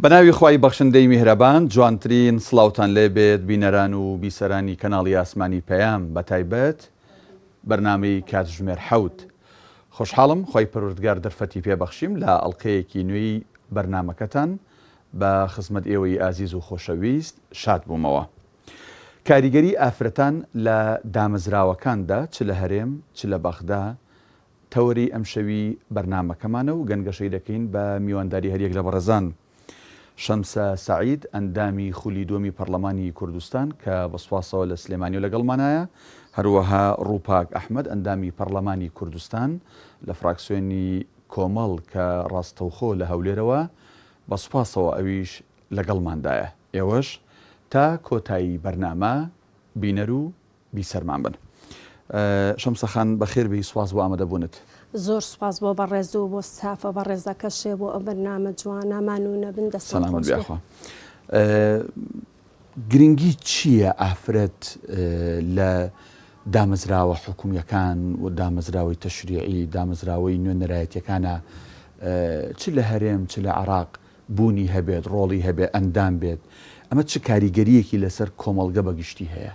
بەناوی خوای بەخشندەی میهرەبان جوانترین سڵاوتان لێ بێت بینەران و بیسەرانی کەناڵی ئاسمانی پەیام بەتایبەت بەرنامەی کاتژمێر حەوت خۆشحاڵم خوای پەروەردگار دەرفەتی پێ بەخشیم لە ئەڵقەیەکی نوێی بەرنامەکەتان بە خزمەت ئێوەی ئازیز و خۆشەویست شاد بوومەوە. کاریگەری ئافرەتان لە دامەزراوەکاندا چ لە هەرێم چ لە بەغدا تەوەری ئەمشەوی بەرنامەکەمانە و گەنگەشەی دەکەین بە میوانداری هەریەک لە بەڕێزان شەمسە سەعید ئەندامی خولی دووەمی پەڕلەمانی کوردستان کە بە سوپاسەوە لە سلێمانیەوە لەگەڵمانایە، هەروەها ڕووپاک ئەحمەد ئەندامی پەڕلەمانی کوردستان لە فراکسیۆنی کۆمەڵ کە ڕاستەوخۆ لە هەولێرەوە بە سوپاسەوە ئەویش لەگەڵماندایە. ئێوەش تا کۆتایی بەرنامە بینەر و بیسەرمان بن. شەمسە خان بەخێر بێی سوپاس بۆ ئامادەبوونت. زۆر سوپاس بۆ بەڕێز و بۆ ستافە بەڕێزەکەشێ بۆ ئەو بەرنامە جوانە مانوو نەبن دەستان سەلامەت خۆش بێ بێ. یاخوا. گرنگی چییە ئافرەت لە دامەزراوە حکومییەکان و دامەزراوەی تەشریعی، دامەزراوەی نوێنەرایەتییەکانا چ لە هەرێم چ لە عێراق بوونی هەبێت، ڕۆڵی هەبێت، ئەندام بێت، ئەمە چ کاریگەرییەکی لەسەر کۆمەڵگە بە گشتی هەیە؟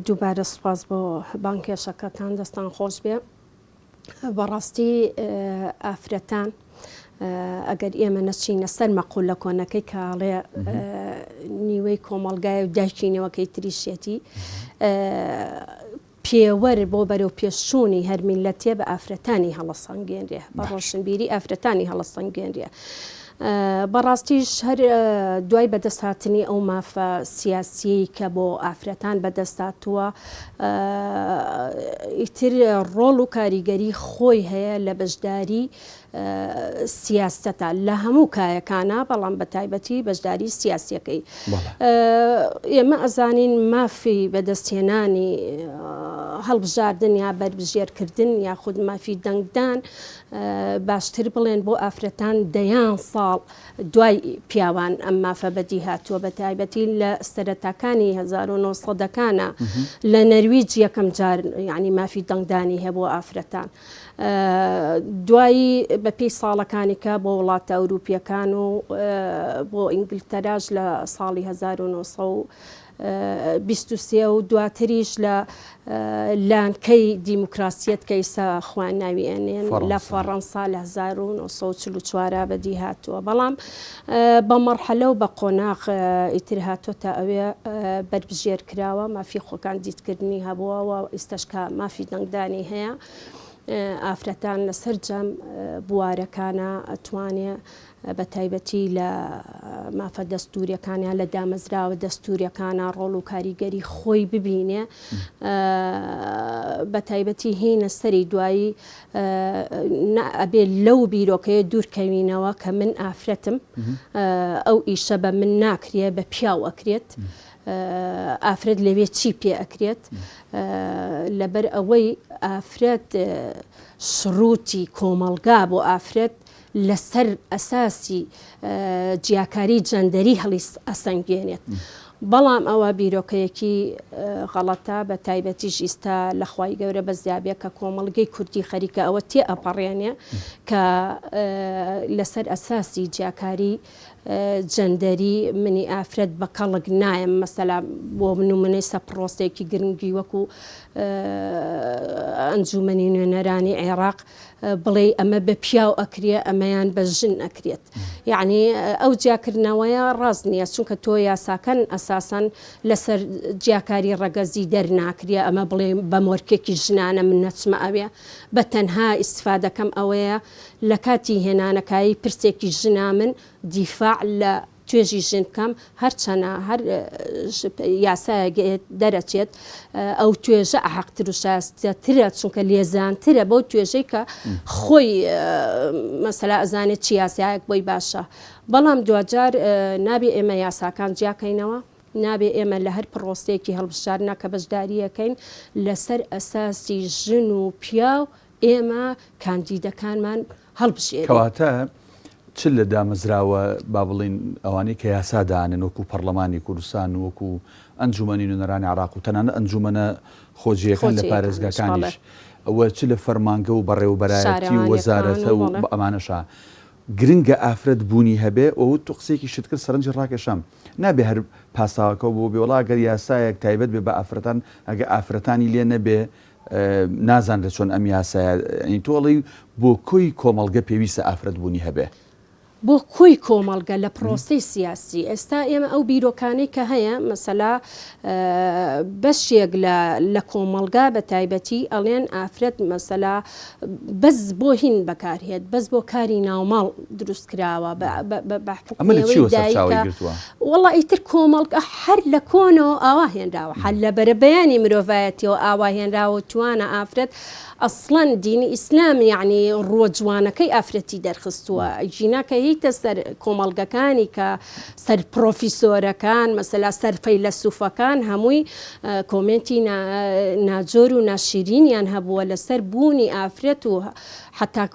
دووبارە سوپاس بۆ بانگهێشەکەتان دەستان خۆش بێ. بەڕاستی ئافرەتان ئەگەر ئێمە نەچینە سەر مەقولە کۆنەکەی کاڵێ نیوەی کۆمەڵگای و دایکی نێوەکەی تریشێتی پێوەر بۆ بەرەو پێشچوونی هەر میللەتێ بە ئافرەتانی هەڵەسەنگێنرێ، بە ڕۆشنبیری ئافرەتانی هەڵەسەنگێنرێ. بەڕاستیش هەر دوای بەدەستهاتنی ئەو مافە سیاسیەی کە بۆ ئافرەتان بەدەستهاتووە، ئیتر ڕۆڵ و کاریگەری خۆی هەیە لە بەشداری سیاسەتە لە هەموو کایەکانا بەڵام بە تایبەتی بەشداری سیاسیەکەی. ئێمە ئەزانین مافی بەدەستهێنانی هەڵبژاردن یا بەربژێرکردن یاخود مافی دەنگدان باشتر بڵێن بۆ ئافرەتان دەیان ساڵ دوای پیاوان ئەم مافە بەدی هاتووە بە تایبەتی لە سەرەتاکانی 1970 ەکانە لە نەرویج یەکەم جار یعنی مافی دەنگدانی هەبوو ئافرەتان. دوایی بەپێی ساڵەکانی کە بۆ وڵاتە ئەوروپییەکان و بۆ ئینگلتەراش لە ساڵی 1923 و دواتریش لە لانکەی دیموکراسیەت کە ئیستا خۆیان ناوی ئەنێن لە فەڕەنسا لە 1944 بەدی هاتووە بەڵام بە مەرحەلە و بە قۆناغ ئیتر هاتۆتە ئەوێ بەربژێر کراوە مافی خۆکاندیدکردنی هەبووە و ئیستاش کە مافی دەنگدانی هەیە ئافرەتان لە سەرجەم بوارەکانە ئەتوانێ بە تایبەتی لە مافە دەستوریەکان یان لە دامەزراوە دەستوریەکانە ڕۆڵ و کاریگەری خۆی ببینێ بە تایبەتی هینە سەری دوایی ئەبێ لەو بیرۆکەیە دوورکەوینەوە کە من ئافرەتم ئەو ئیشە بە من ناکرێ بە پیاو ئەکرێت ئافرەت لەوێ چی پێ ئەکرێت لەبەر ئەوەی ئافرەت شروتی کۆمەڵگا بۆ ئافرەت لەسەر ئەساسی جیاکاری جەندەری هەڵی ئەسەنگێنێت. بەڵام ئەوە بیرۆکەیەکی غەڵەتە بە تایبەتیش ئیستا لە خوای گەورە بەزیابێ کە کۆمەڵگەی کوردی خەریکە ئەوە تێ ئەپەڕێنێ کە لەسەر ئەساسی جیاکاری جەندەری منی ئافرەت بە کەڵک نایەم مەسەلا بۆ نمونەی سە پڕۆسەیەکی گرنگی وەکو ئەنجومەنی نوێنەرانی عێراق بڵێی ئەمە بە پیاو ئەکرێ ئەمەیان بە ژن ئەکرێت یعنی ئەو جیاکردنەوەیە ڕاست نییە چونکە تۆ یاساکەن ئەساسەن لەسەر جیاکاری ڕەگەزی دەرناکرێ ئەمە بڵێ بە مۆرکێکی ژنانە من نەچمە ئەوێ بە تەنها ئیسفادەکەم ئەوەیە لە کاتی هێنانەکایی پرسێکی ژنا من دیفاع لە توێژی ژن بکەم هەرچەنە هەر یاسایەک دەرەچێت ئەو توێژە ئەحەقتر و شایستەترە چونکە لێزانترە بەو توێژەی کە خۆی مەسەلا ئەزانێت چی یاسایەک بۆی باشە بەڵام دواجار نابێ ئێمە یاساکان جیاکەینەوە نابێ ئێمە لە هەر پڕۆسەیەکی هەڵبژاردنا کە بەشداریەکەین لەسەر ئەساسی ژن و پیاو ئێمە کاندیدەکانمان هەڵبژێرین. کەواتە چ لە دامەزراوە با بڵێین ئەوانەی کە یاسا دانێن وەکو پەڕلەمانی کوردستان و وەکو ئەنجومەنی نوێنەرانی عێراق و تەنانەت ئەنجومەنە خۆجێیەکان لە پارێزگاکانیش و چ لە فەرمانگە و بەڕێوەبەرایەتی و وەزارەتە و ئەمانەشا. گرنگە ئافرەت بوونی هەبێ و وت تۆ قسەیەکیشت کرد سەرنجی ڕاکێشام نابێ هەر پاساوەکە بۆ بێ وەڵا گەر یاسایەک تایبەت بێ بە ئافرەتان ئەگە ئافرەتانی لێ نەبێ نازانرێت چۆن ئەم یاسایە یانی تۆ ئەڵێی بۆ کۆی کۆمەڵگە پێویستە ئافرەت بوونی هەبێ. بۆ کۆی کۆمەڵگە لە پرۆسەی سیاسی ئێستا ئێمە ئەو بیرۆکانەی کە هەیە مەسەلا بەشێک لە لە کۆمەڵگا بە تایبەتی ئەڵێن ئافرەت مەسەلا بەس بۆ هین بەکارهێت بەس بۆ کاری ناوماڵ دروست کراوە بە ئەمە لە حوکمی چیوە ئەوەی سەرچاوەی دایکە گرتووە؟ وەڵا ئیتر کۆمەڵگا هەر لە کۆنەوە ئاوا هێنراوە هەر لە بەرەبەیانی مرۆڤایەتیەوە ئاوا هێنراوە و توانە ئافرەت ئەسڵەن دینی ئیسلام یەعنی ڕووە جوانەکەی ئافرەتی دەرخستووە ئەگینا کە هیتە سەر کۆمەڵگەکانی کە سەر پڕۆفیسۆرەکان مەسەلا سەر فەیلەسوفەکان هەمووی کۆمێنتی ناجۆر و ناشیرینیان هەبووە لەسەر بوونی ئافرەت و حەتا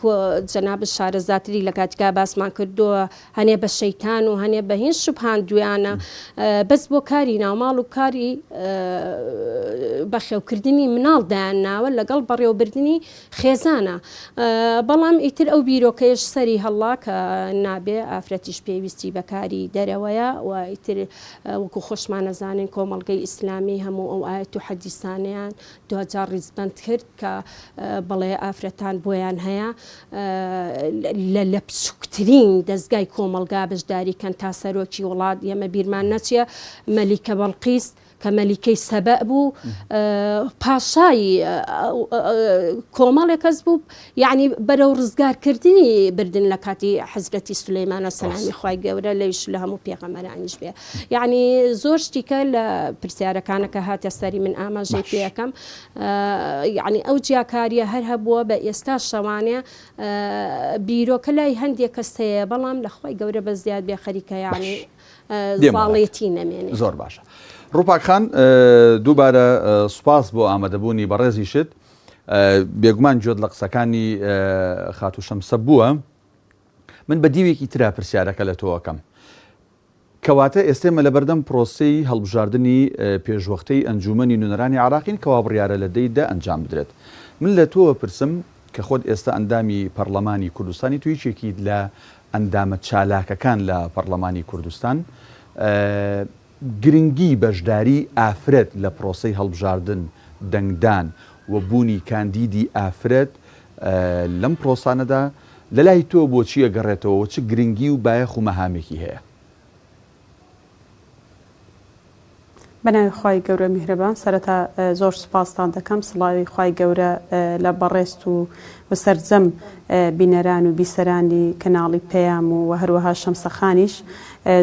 جەنابت شارەزاتری لە کاتیکا باسمان کردووە هەنێ بە شەیتان و هەنێ بە هین شوبهاندویانە بەس بۆ کاری ناوماڵ و کاری بەخێوکردنی مناڵ دایان ناوە لەگەڵ بەڕێوەبردنی خێزانە بەڵام ئیتر ئەو بیرۆکەیەش سەری هەڵا کە نابێ ئافرەتیش پێویستی بە کاری دەرەوەیە و ئیتر وەکو خۆشمان ئەزانین کۆمەڵگەی ئیسلامی هەموو ئەو ئایەت و حەدیسانەیان دواجار ڕیزبەند کرد کە بەڵێ ئافرەتان بۆیان هەیە لە لە بچووکترین دەزگای کۆمەڵگا بەشداری کەن تا سەرۆکی وڵات ئێمە بیرمان نەچێ مەلیکە بەڵقیس کە مەلیکەی سەبەء بوو پاشای کۆمەڵێک کەس بوو یعنی بەرەو ڕزگارکردنی بردن لە کاتی حەزرەتی سولەیمانە سەلامی خوای گەورە لەویش لە هەموو پێغەمبەرانیش بێ یعنی زۆر شتیکە لە پرسیارەکانە کە هاتە سەری من ئاماژەی پێەکەم یعنی ئەو جیاکاریە هەر هەبووە بە ئێستا شەوانێ بیرۆکە لای هەندێک کەس هەیە بەڵام لە خوای گەورە بە زیاد بێ خەریکە یعنی زاڵێتی نەمێنێ. زۆر باشە ڕووپاک خان دووبارە سوپاس بۆ ئامادەبوونی بەڕێزیشت بێگومان گوێت لە قسەکانی خاتوو شەمسە بووە من بە دیوێکی ترا پرسیارەکە لە تۆ ئەکەم کەواتە ئێستێ مە لەبەردەم پرۆسەی هەڵبژاردنی پێشوەختەی ئەنجومەنی نوێنەرانی عراقین کەوا بڕیارە لە دەی دە ئەنجام بدرێت من لە تۆوە پرسم کە خۆت ئێستا ئەندامی پەڕلەمانی کوردستانی تو یەکێکیت لە ئەندامە چالاکەکان لە پەڕلەمانی کوردستان گرنگی بەشداری ئافرەت لە پرۆسەی هەڵبژاردن، دەنگدان و بوونی کاندیدی ئافرەت لەم پرۆسانەدا لەلای تۆ بۆچی ئەگەڕێتەوە و چ گرنگی و بایەخ و مەهامێکی هەیە؟ بەناوی خوای گەورە میهرەبان سەرەتا زۆر سوپاستان دەکەم سڵاوی خوای گەورە لە بەڕێزت و و سەرجەم بینەران و بیسەرانی کەناڵی پەیام و وە هەروەها شەمسە خانیش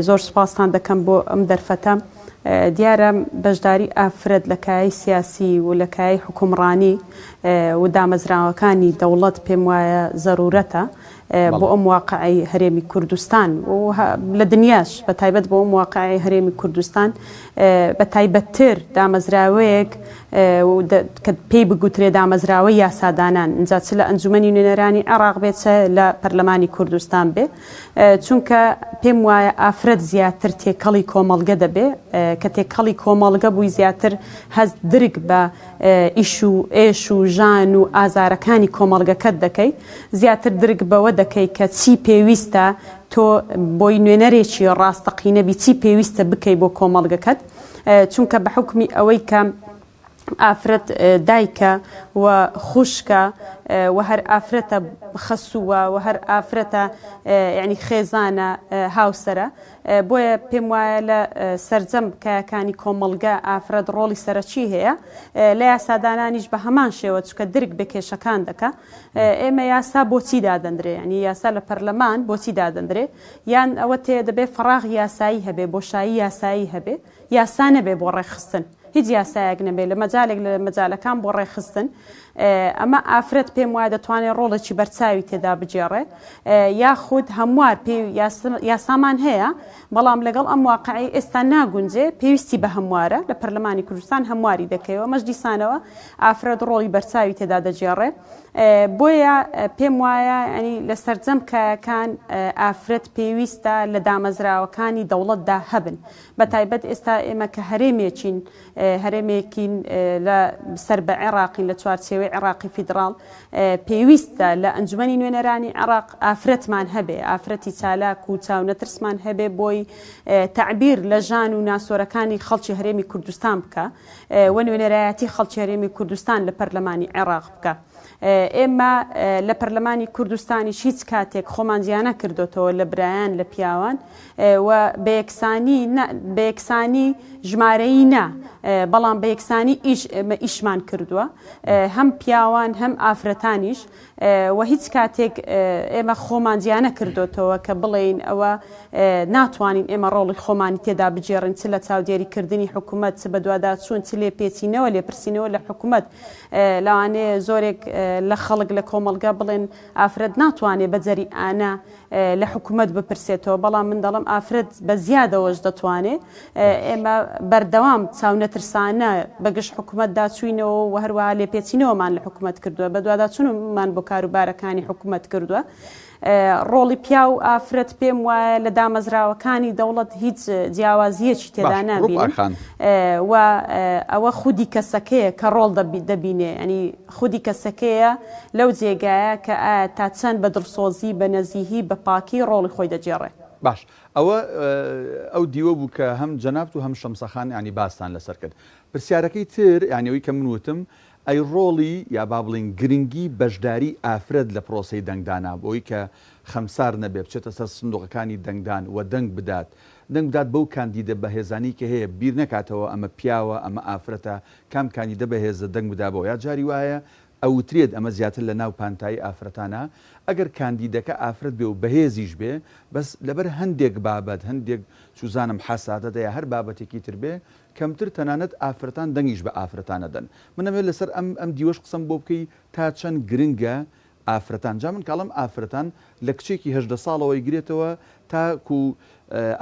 زۆر سوپاستان دەکەم بۆ ئەم دەرفەتە دیارە بەشداری ئافرەت لە کایەی سیاسی و لە کایەی حوکمڕانی و دامەزراوەکانی دەوڵەت پێم وایە زەرورەتە بۆ ئەم واقعەی هەرێمی کوردستان و لە دنیاش بە تایبەت بۆ ئەم واقعەی هەرێمی کوردستان بە تایبەتتر دامەزراوەیەک کە پێی بگوترێ دامەزراوەی یاسادانان ئینجا چ لە ئەنجومەنی نوێنەرانی عێراق بێت چ لە پەرلەمانی کوردستان بێ چونکە پێم وایە ئافرەت زیاتر تێکەڵی کۆمەڵگە دەبێ کە تێکەڵی کۆمەڵگە بووی زیاتر هەست درک بە ئیش و ئێش و ژان و ئازارەکانی کۆمەڵگەکەت دەکەی، زیاتر درک بەوە دەکەی کە چی پێویستە تۆ بۆی نوێنەرێکی ڕاستەقینە بی، چی پێویستە بکەی بۆ کۆمەڵگەکەت، چونکە بە حوکمی ئەوەی کە ئافرەت دایکە و خوشکە و هەر ئافرەتە خەسووە و هەر ئافرەتە یانی خێزانە هاوسەرە، بۆیە پێم وایە لە سەرجەم کایەکانی کۆمەڵگە ئافرەت ڕۆڵی سەرەکی هەیە، لە یاسادانانیش بە هەمان شێوە چونکە درک بە کێشەکان دەکا. ئێمە یاسا بۆچی دادەندرێ؟ یانی یاسا لە پەرلەمان بۆچی دادەندرێ؟ یان ئەوە تێ دەبێ فەراغی یاسایی هەبێ، بۆشایی یاسایی هەبێ، یاسا نەبێ بۆ ڕێکخستن. هیچ یاسایەک نەبێ لە مەجالێک لە مەجالەکان بۆ ڕێکخستن ئەمە ئافرەت پێم وایە دەتوانێت ڕۆڵێکی بەرچاوی تێدا بگێڕێ یاخود هەموار پێ یاسامان هەیە بەڵام لەگەڵ ئەم واقعی ئێستا ناگونجێ پێویستی بە هەموارە لە پەرلەمانی کوردستان هەمواری دەکەیەوە مەش دیسانەوە ئافرەت ڕۆڵی بەرچاوی تێدا دەگێڕێ بۆیە پێم وایە ینی لە سەرجەم کایەکان ئافرەت پێویستە لە دامەزراوەکانی دەوڵەتدا هەبن بە تایبەت ئێستا ئێمە کە هەرێمێکین، هەرێمێکین لە سەر بە عێڕاقین لە چوارچێوەی. چوارچێوەی عێراقی فیدڕاڵ پێویستە لە ئەنجومەنی نوێنەرانی عێراق ئافرەتمان هەبێ، ئافرەتی چالاک و چاونەترسمان هەبێ بۆی تەعبیر لە ژان و ناسۆرەکانی خەڵکی هەرێمی کوردستان بکا و نوێنەرایەتی خەڵکی هەرێمی کوردستان لە پەرلەمانی عێراق بکا. ئێمە لە پەرلەمانی کوردستانیش هیچ کاتێک خۆمان جیا نەکردۆتەوە لە برایان لە پیاوان و بە یەکسانی بە یەکسانی ژمارەیی نا بەڵام بە یەکسانی ئیش ئێمە ئیشمان کردووە هەم پیاوان هەم ئافرەتانیش و هیچ کاتێک ئێمە خۆمان جیا نەکردۆتەوە کە بڵێین ئەوە ناتوانین ئێمە ڕۆڵی خۆمانی تێدا بگێڕین چ لە چاودێریکردنی حکوومەت چ بەدواداچوون چ لێپێچینەوە لێپرسینەوە لە حکوومەت لەوانەیە زۆرێک لە خەڵک لە کۆمەڵگە بڵێن ئافرەت ناتوانێ بە جەریئانە لە حکومەت بپرسێتەوە، بەڵام من دەڵێم ئافرەت بە زیادەوەش دەتوانێ. ئێمە بەردەوام چاونەترسانە بە گژ حکومەتدا چووینەوە و هەروەها لێپێچینەوەمان لە حکومەت کردووە، بەدواداچوونمان بۆ کاروبارەکانی حکومەت کردووە. ڕۆڵی پیاو و ئافرەت پێم وایە لە دامەزراوەکانی دەوڵەت هیچ جیاوازییەکی تێدا نابینم و ئەوە خودی کەسەکەیە کە ڕۆڵ دەبینێ ینی خودی کەسەکەیە لەو جێگایە کە ئایا تا چەند بە دڵسۆزی بە نەزیهی بە پاکی ڕۆڵی خۆی دەگێڕێ. باش ئەوە ئەو دیوە بوو کە هەم جەنابت و هەم شەمسە خان یانی باستان لەسەر کرد. پرسیارەکەی تر یانی ئەوی کە من وتم ئەی ڕۆڵی یا با بڵێین گرنگی بەشداری ئافرەت لە پرۆسەی دەنگدانا بۆی کە خەمسارد نەبێ بچێتە سەر سندوقەکانی دەنگدان و دەنگ بدات دەنگ بدات بەو کاندیدە بەهێزانەی کە هەیە بیر نەکاتەوە ئەمە پیاوە ئەمە ئافرەتە کام کاندیدە بەهێزە دەنگ بدا بەوە یا جاری وایە ئەوترێت ئەمە زیاتر لە ناو پانتایی ئافرەتانە ئەگەر کاندیدەکە ئافرەت بێ و بەهێزیش بێ بەس لەبەر هەندێک بابەت هەندێک چوزانم حەسادەتە یا هەر بابەتێکی تر بێ کەمتر تەنانەت ئافرەتان دەنگیش بە ئافرەتان ئەدەن من ئەمەوێت لەسەر ئەم ئەم دیوەش قسەم بۆ بکەی تا چەند گرنگە ئافرەتان جا من کاڵم ئافرەتان لە کچێکی 18 ساڵەوەی گرێتەوە تاکو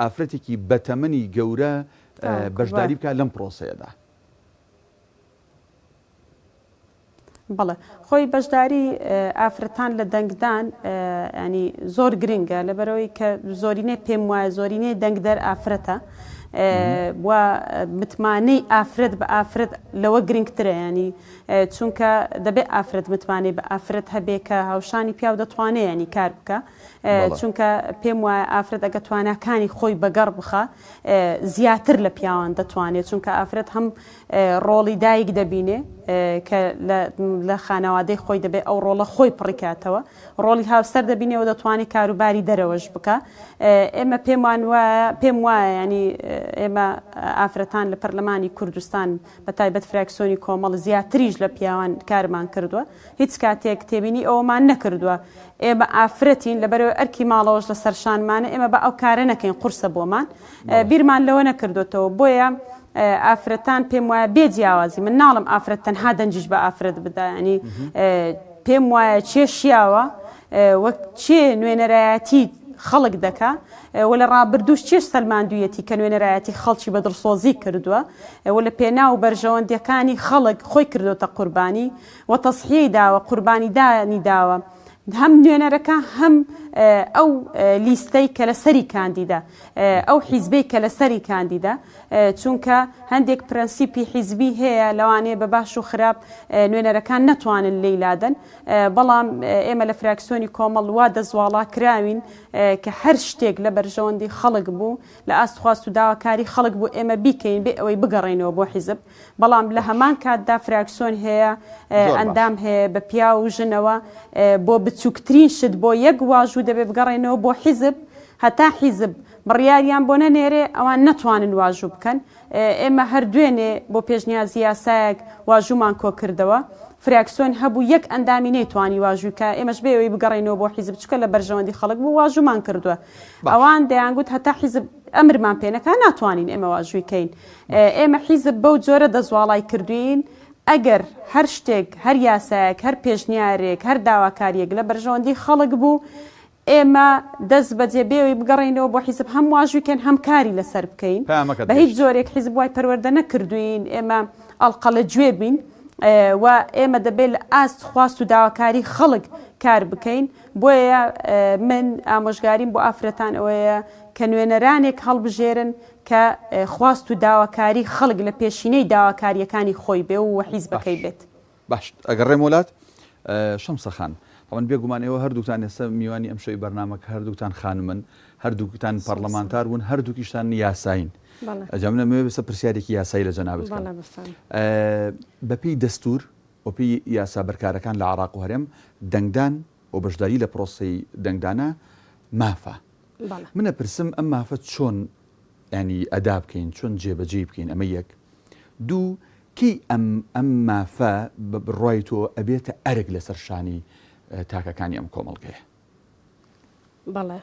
ئافرەتێکی بەتەمەنی گەورە بەشداری بکات لەم پرۆسەیەدا. بەڵێ خۆی بەشداری ئافرەتان لە دەنگدان ینی زۆر گرنگە لەبەرەوەی کە زۆرینەی پێم وایە زۆرینەی دەنگدەر ئافرەتە و متمانەی ئافرەت بە ئافرەت لەوە گرنگترە ینی چونکە دەبێت ئافرەت متمانەی بە ئافرەت هەبێ کە هاوشانی پیاو دەتوانێ ینی کار بکە چونکە پێم وایە ئافرەت ئەگە تواناکانی خۆی بەگەڕ بخە زیاتر لە پیاوان دەتوانێت چونکە ئافرەت هەم ڕۆڵی دایک دەبینێ کە لە خانەوادەی خۆی دەبێت ئەو ڕۆڵە خۆی پڕیکاتەوە ڕۆڵی هاوسەر دەبینێەوە دەتوانێت کاروباری دەرەوەش بکە ئێمە پێمان وایە پێم وایە ینی ئێمە ئافرەتان لە پەرلەمانی کوردستان بە تایبەت فراکسۆنی کۆمەڵ زیاتریش لە پیاوان کارمان کردووە هیچ کاتێک تێبینی ئەوەمان نەکردووە ئێمە ئافرەتین لەبەرئەوەی ئەرکی ماڵەوەش لەسەر شانمانە ئێمە با ئەو کارە نەکەین قورسە بۆمان بیرمان لەوە نەکردوێتەوە بۆیە ئافرەتان پێم وایە بێ جیاوازی من ناڵم ئافرەت تەنها دەنگیش بە ئافرەت بدا ینی پێم وایە چێ شیاوە وەک چێ نوێنەرایەتی خەڵک دەکا و لە ڕابردووش چێش سەلماندوویەتی کە نوێنەرایەتی خەڵکی بە دڵسۆزی کردووە و لە پێناو بەرژەوەندیەکانی خەڵک خۆی کردوتە قوربانی و تەزحیەی داوە، قوربانیدانی داوە، هەم نوێنەرەکە هەم ئەو لیستەی کە لەسەری کاندیدە، ئەو حیزبەی کە لەسەری کاندیدە، چونکە هەندێک پرەنسیپی حیزبی هەیە لەوانەیە بە باش و خراپ نوێنەرەکان نەتوانن لێی لادەن، بەڵام ئێمە لە فراکسیۆنی کۆمەڵ وا دەستواڵا کراوین کە هەر شتێک لە بەرژەوەندی خەڵک بوو، لە ئاست خواست و داواکاری خەڵک بوو ئێمە بیکەین بێ ئەوەی بگەڕێینەوە بۆ حیزب. بەڵام لە هەمان کاتدا فراکسۆن هەیە ئەندام هەیە بە پیاو و ژنەوە بۆ بچووکترین شت بۆ یەک واژوو دەبێ بگەڕێنەوە بۆ حیزب هەتا حیزب بڕیاریان بۆ نەنێرێ ئەوان نەتوانن واژوو بکەن ئێمە هەر دوێنێ بۆ پێشنیازی یاسایەک واژوومان کۆکردەوە فراکسۆن هەبوو یەک ئەندامی نەیتوانی واژووی کە ئێمەش بێ ئەوەی بگەڕێینەوە بۆ حیزب چونکە لە بەرژەوەندی خەڵک بوو واژوومان کردووە ئەوان دەیانگوت هەتا حیزب ئەمرمان پێ نەکا ناتوانین ئێمە واژووی کەین ئێمە حیزب بەو جۆرە دەستواڵای کردوین ئەگەر هەر شتێک هەر یاسایەک هەر پێشنیارێک هەر داواکاریەک لە بەرژەوەندی خەڵک بوو ئێمە دەست بەجێ بێوەی بگەڕێینەوە بۆ حیزب هەم واژووی کەین هەم کاری لەسەر بکەین پەیامەکەت بە هیچ گەیشت. جۆرێک حیزب وای پەروەردە نەکردوین ئێمە ئەڵقە لە گوێ بین و ئێمە دەبێت لە ئاست خواست و داواکاری خەڵک کار بکەین بۆیە من ئامۆژگاریم بۆ ئافرەتان ئەوەیە کە نوێنەرانێک هەڵبژێرن کە خواست و داواکاری خەڵک لە پێشینەی داواکارییەکانی خۆی بێ و باش حیزبەکەی بێت. باش ئەگەڕێمەوە لات شەمسە خان تەبعەن بێگومان ئێوە هەردووکتان ئێستا میوانی ئەم شەوی بەرنامەکە هەردووکتان خانمن هەردووکتان پەڕلەمانتار بوون هەردووکیشتان یاسایین ئەجا من ئەمەوێ بەسە پرسیارێکی یاسایی لە جەنابت بکەم بەپێی دەستور وەپێی یاسا بەرکارەکان لە عراق و هەرێم دەنگدان و بەشداری لە پرۆسەی دەنگدانە مافە من ئەپرسم ئەم مافە چۆن ینی ئەدا بکەین چۆن جێبەجێی بکەین ئەمە یەک دوو کەی ئەم ئەم مافە بە بڕوای تۆ ئەبێتە ئەرک لەسەر شانی تاکەکانی ئەم کۆمەڵگەیە؟ بەڵێ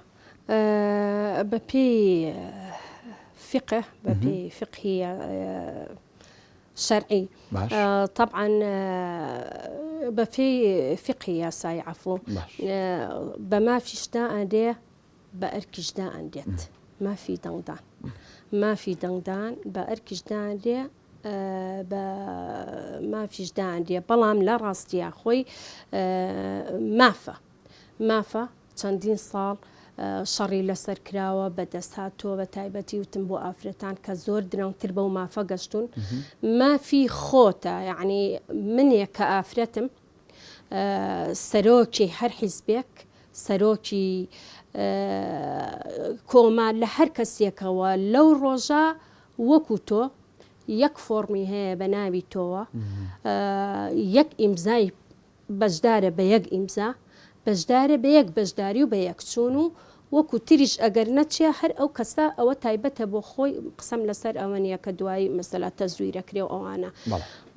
بە پێی فقه بە پێی فقهی شەرعی تەبعەن بە پێی فقهی یاسایی عەفو بە مافیش دائەنرێ بە ئەرکیش دائەنرێت مافی دەنگدان مافی دەنگدان بە ئەرکیش دانرێ بە مافیش دانرێ بەڵام لە ڕاستیا خۆی مافە مافە چەندین ساڵ شەڕی لەسەر کراوە بەدەست هاتووە بە تایبەتی وتم بۆ ئافرەتان کە زۆر درەنگتر بەو مافە گەشتون مافی خۆتە یعنی منێک کە ئافرەتم سەرۆکی هەر حیزبێک سەرۆکی کۆما لە هەر کەسێکەوە لەو ڕۆژە وەکو تۆ یەک فۆڕمی هەیە بە ناوی تۆوە یەک ئیمزای بەشدارە بە یەک ئیمزا بەشدارە بە یەک بەشداری و بە یەک چوون و وەکو تریش ئەگەر نەچێ هەر ئەو کەسە ئەوە تایبەتە بۆ خۆی قسەم لەسەر ئەوە نییە کە دوایی مەسەلا تەزویرەکرێ و ئەوانە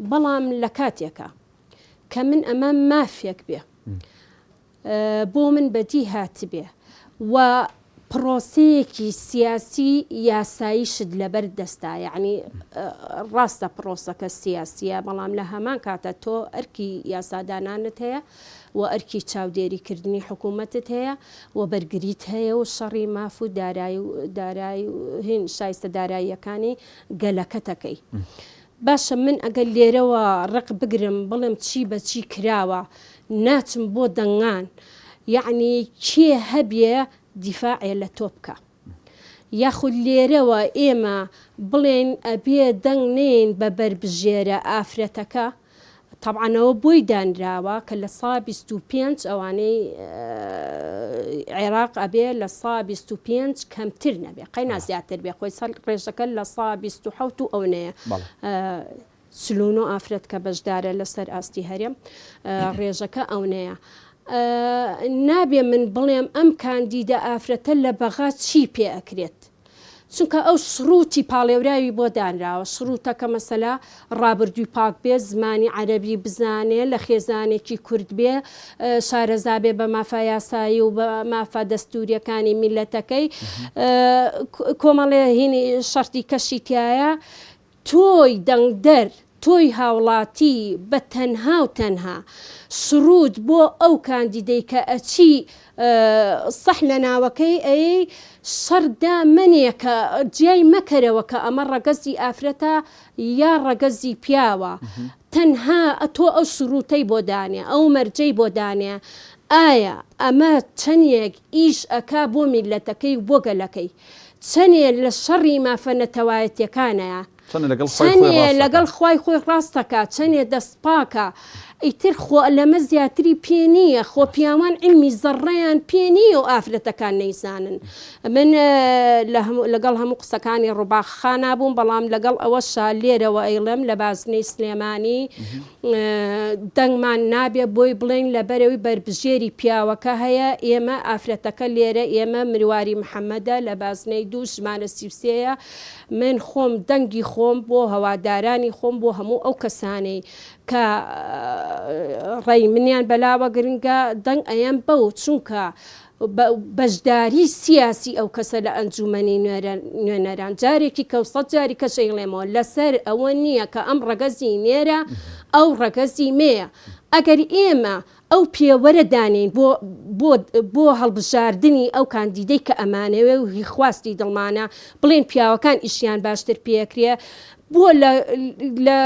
بەڵام لە کاتێکا کە من ئەمە مافێک بێ بۆ من بەدی هاتبێ و پڕۆسەیەکی سیاسی یاساییشت لەبەر دەستا یەعنی ڕاستە پڕۆسەکە سیاسیە بەڵام لە هەمان کاتە تۆ ئەرکی یاسادانانت هەیە و ئەرکی چاودێریکردنی حکوومەتت هەیە و بەرگریت هەیە و شەڕی ماف و دارایی و دارایی و هین شایستە داراییەکانی گەلەکەتەکەی. باشە من ئەگەر لێرەوە ڕق بگرم بڵێم چی بە چی کراوە ناچم بۆ دەنگان یەعنی کێ هەبێ دیفاعێ لە تۆ بکا یاخود لێرەوە ئێمە بڵێین ئەبێ دەنگ نەیەین بە بەربژێرە ئافرەتەکە تەبعەن ئەوە بۆی دانراوە کە لە سا 25 ئەوانەی عێراق ئەبێ لە سا 25 کەمتر نەبێ قەینا زیاتر بێ خۆی سەر ڕێژەکە لە سا 27 و ئەونەیە 49 ئافرەت کە بەشدارە لەسەر ئاستی هەرێم ڕێژەکە ئەونەیە نابێ من بڵێم ئەم کاندیدە ئافرەتە لە بەغا چی پێ ئەکرێت چونکە ئەو شروتی پاڵێوراوی بۆ دانراوە، شروتەکە مەسەلا ڕابردووی پاک بێ، زمانی عەرەبی بزانێ، لە خێزانێکی کورد بێ، شارەزا بێ بە مافە یاسایی و بە مافە دەستووریەکانی میللەتەکەی، کۆمەڵێ هینی شەرتی کەشی تیایە، تۆی دەنگدەر، تۆی هاوڵاتی بە تەنها و تەنها سرود بۆ ئەو کاندیدەی کە ئەچی سەح لە ناوەکەی ئەیەی شەڕ دا مەنێ کە جیای مەکەرەوە کە ئەمە ڕەگەزی ئافرەتە یا ڕەگەزی پیاوە تەنها تۆ ئەو سروتەی بۆ دانێ ئەو مەرجەی بۆ دانێ ئایا ئەمە چەنێک ئیش ئەکا بۆ میللەتەکەی و بۆ گەلەکەی چەنێ لە شەڕی مافە نەتەوایەتیەکانەیە چەنێ لەگەڵ خوای خۆی چەنێ ڕاست لەگەڵ دەکا. خوای خۆی ڕاست دەکا چەنێ دەست پاکە ئیتر خۆ لەمە زیاتری پێ نییە خۆ پیاوان عیلمی زەڕڕەیان پێ نییە و ئافرەتەکان نەیزانن من لە هەموو لەگەڵ هەموو قسەکانی ڕوباخ خانا بووم بەڵام لەگەڵ ئەوەشا لێرەوە ئەیڵێم لە بازنەی سلێمانی دەنگمان نابێ بۆی بڵێین لەبەرئەوەی بەربژێری پیاوەکە هەیە ئێمە ئافرەتەکە لێرە ئێمە مرواری محەمەدە لە بازنەی دوو ژمارە 33 یە من خۆم دەنگی خۆم بۆ هەوادارانی خۆم بۆ هەموو ئەو کەسانەی کە ڕەی منیان بەلاوە گرنگە دەنگ ئەیەم بەو چونکە بەشداری سیاسی ئەو کەسە لە ئەنجومەنی نوێنەران جارێکی کە و سەد جاری کەش ئەیڵێمەوە لەسەر ئەوە نییە کە ئەم ڕەگەزی نێرە ئەو ڕەگەزی مێیە ئەگەر ئێمە ئەو پێوەرە دانێین بۆ بۆ بۆ هەڵبژاردنی ئەو کاندیدەی کە ئەمانەوێ و هی خواستی دڵمانە بڵێن پیاوەکان ئیشیان باشتر پێکرێ بۆ لە لە.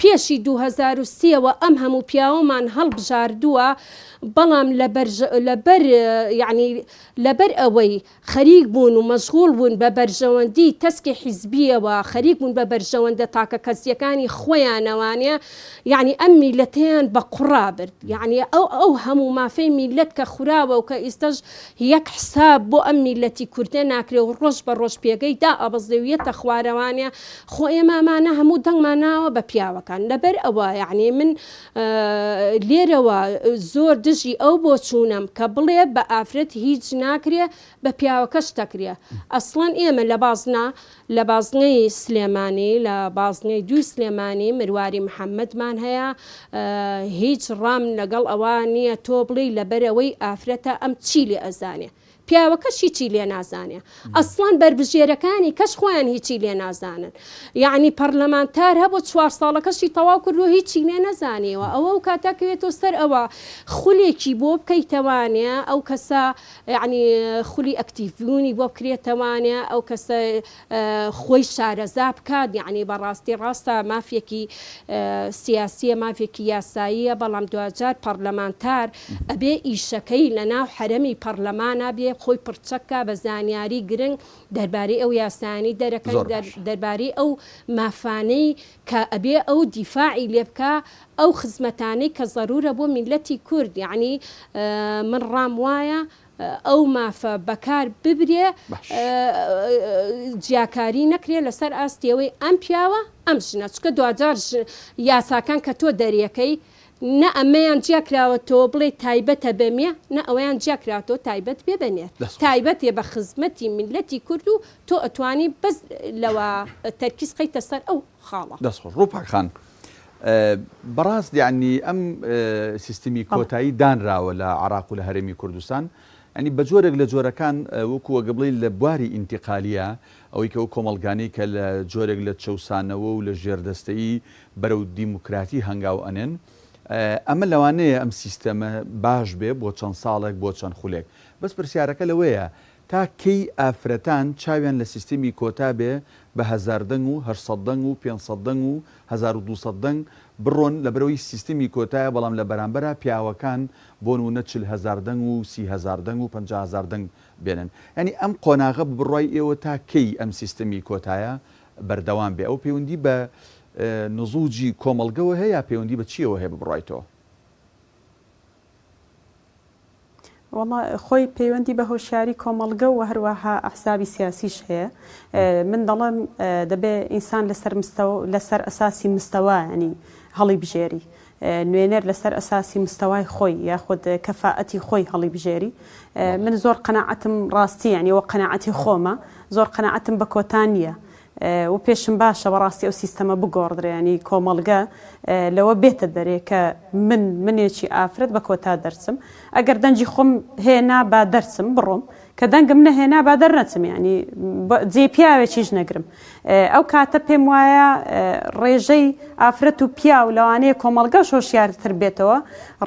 پێشی 2003 وە ئەم هەموو پیاوەمان هەڵبژاردووە بەڵام لەبەر لەبەر یەعنی لەبەر ئەوەی خەریک بوون و مەشغوڵ بوون بە بەرژەوەندی تەسکی حیزبییەوە، خەریک بوون بە بەرژەوەندە تاکەکەسییەکانی خۆیانەوانێ، یەعنی ئەم میللەتەیان بە قوڕا برد. یەعنی ئەو ئەو هەموو مافەی میللەت کە خوراوە و کە ئیستەش یەک حساب بۆ ئەم میللەتی کوردە ناکرێ و ڕۆژ بە ڕۆژ پێگەی دائەبەزێ و یەتە خوارەوانێ، خۆ ئێمە ئەمانە هەموو دەنگمان ناوە بە پیاوەکان. لەبەر ئەوە یەعنی من لێرەوە زۆر دژی ئەو بۆچوونەم کە بڵێ بە ئافرەت هیچ ناکرێ بە پیاوەکەش دەکرێ ئەسڵەن ئێمە لە بازنە لە بازنەی سلێمانی لە بازنەی دووی سلێمانی مرواری محەممەدمان هەیە هیچ ڕام لەگەڵ ئەوە نییە تۆ بڵێی لەبەرئەوەی ئافرەتە ئەم چی لێ ئەزانێ پیاوەکەش هیچی لێ نازانێ ئەسڵەن بەربژێرەکانی کەش خۆیان هیچی لێ نازانن یەعنی پەرلەمانتار هەبوو چوار ساڵەکەشی تەواو کردووە هیچی لێ نەزانیوە ئەوە ئەو کاتە کەوێتەوە سەر ئەوە خولێکی بۆ بکەیتەوانێ ئەو کەسە یەعنی خولی ئەکتیڤبوونی بۆ بکرێتەوانێ ئەو کەسە خۆی شارەزا بکات یەعنی بەڕاستی ڕاستە مافێکی سیاسیە مافێکی یاساییە بەڵام دواجار پەڕلەمانتار ئەبێ ئیشەکەی لەناو حەرەمی پەڕلەمانا بێ خۆی پڕچەک کا بە زانیاری گرنگ دەربارەی ئەو یاسایانەی دەرەکەن زۆر باشە. دەربارەی ئەو مافانەی کە ئەبێ ئەو دیفاعی لێ بکا ئەو خزمەتانەی کە زەرورە بۆ میللەتی کورد یەعنی من ڕام وایە ئەو مافە بەکار ببرێ جیاکاری نەکرێ لەسەر ئاستی ئەوەی ئەم پیاوە ئەم ژنە چونکە دواجار یاساکان کە تۆ دەریەکەی نە ئەمەیان جیاکراوەتەوە بڵێ تایبەتە بە مێ نە ئەوەیان جیاکراوەتەوە تایبەت بێ بە نێر تایبەتێ بە خزمەتی میللەتی کورد و تۆ ئەتوانی بەس لەوە تەرکیز خەیتە سەر ئەو خاڵە. دەست خۆش ڕووپاک خان. بەڕاست یەعنی ئەم سیستمی کۆتایی دانراوە لە عراق و لە هەرێمی کوردستان ینی بە جۆرێک لە جۆرەکان وەکو وەگە بڵێ لە بواری ئینتقالیە ئەوەی کە ئەو کۆمەڵگانەی کە لە جۆرێک لە چەوسانەوە و لە ژێردەستەیی بەرەو دیموکراتی هەنگاو ئەنێن ئەمە لەوانەیە ئەم سیستەمە باش بێ بۆ چەند ساڵێک بۆ چەند خولێک بەس پرسیارەکە لەوەیە تا کەی ئافرەتان چاویان لە سیستمی کۆتا بێ بە هەزار دەنگ و 800 دەنگ و 500 دەنگ و 1200 دەنگ بڕۆن لەبەرئەوەی سیستمی کۆتایە بەڵام لە بەرامبەرا پیاوەکان بۆ نمونە 40 هەزار دەنگ و سی هەزار دەنگ و 50 هەزار دەنگ بێنن یانی ئەم قۆناغە بە بڕوای ئێوە تا کەی ئەم سیستمی کۆتایە بەردەوام بێ ئەوە پەیوەندی بە نزوجی کۆمەڵگەوە هەیە یا پەیوەندی بە چیەوە هەیە بە بڕوای تۆ؟ وەڵا خۆی پەیوەندی بە هۆشیاری کۆمەڵگە و هەروەها ئەحزابی سیاسیش هەیە من دەڵێم دەبێ ئینسان لەسەر مستەوە لەسەر ئەساسی مستەوا ینی هەڵی بژێری نوێنەر لەسەر ئەساسی مستەوای خۆی یاخود کەفائەتی خۆی هەڵی بژێری من زۆر قەناعەتم ڕاستی ینی وە قەناعەتی خۆمە زۆر قەناعەتم بە کۆتا نییە و پێشم باشە بەڕاستی ئەو سیستەمە بگۆڕدرێ ینی کۆمەڵگە لەوە بێتە دەرێ کە من منێکی ئافرەت بە کۆتا دەرچم ئەگەر دەنگی خۆم هێنا با دەرچم بڕۆم کە دەنگم نەهێنا با دەرنەچم ینی جێ پیاوێکیش نەگرم ئەو کاتە پێم وایە ڕێژەی ئافرەت و پیاو لەوانەیە کۆمەڵگەش هۆشیارتر بێتەوە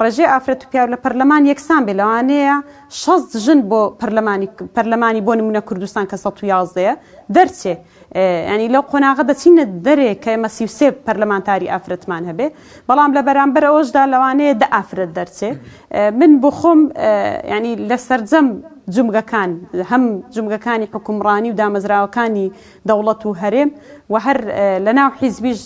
ڕێژەی ئافرەت و پیاو لە پەرلەمان یەکسان بێ لەوانەیە 60 ژن بۆ پەرلەمانی پەرلەمانی بۆ نمونە کوردستان کە 111 دەرچێ یانی لەو قۆناغە دەچینە دەرێ کە ئێمە 33 پەرلەمانتاری ئافرەتمان هەبێ بەڵام لە بەرامبەر ئەوەشدا لەوانەیە دە ئافرەت دەرچێ من بۆ خۆم ینی لە سەرجەم جومگەکان هەم جومگەکانی حکومڕانی و دامەزراوەکانی دەوڵەت و هەرێم و هەر لە ناو حیزبیش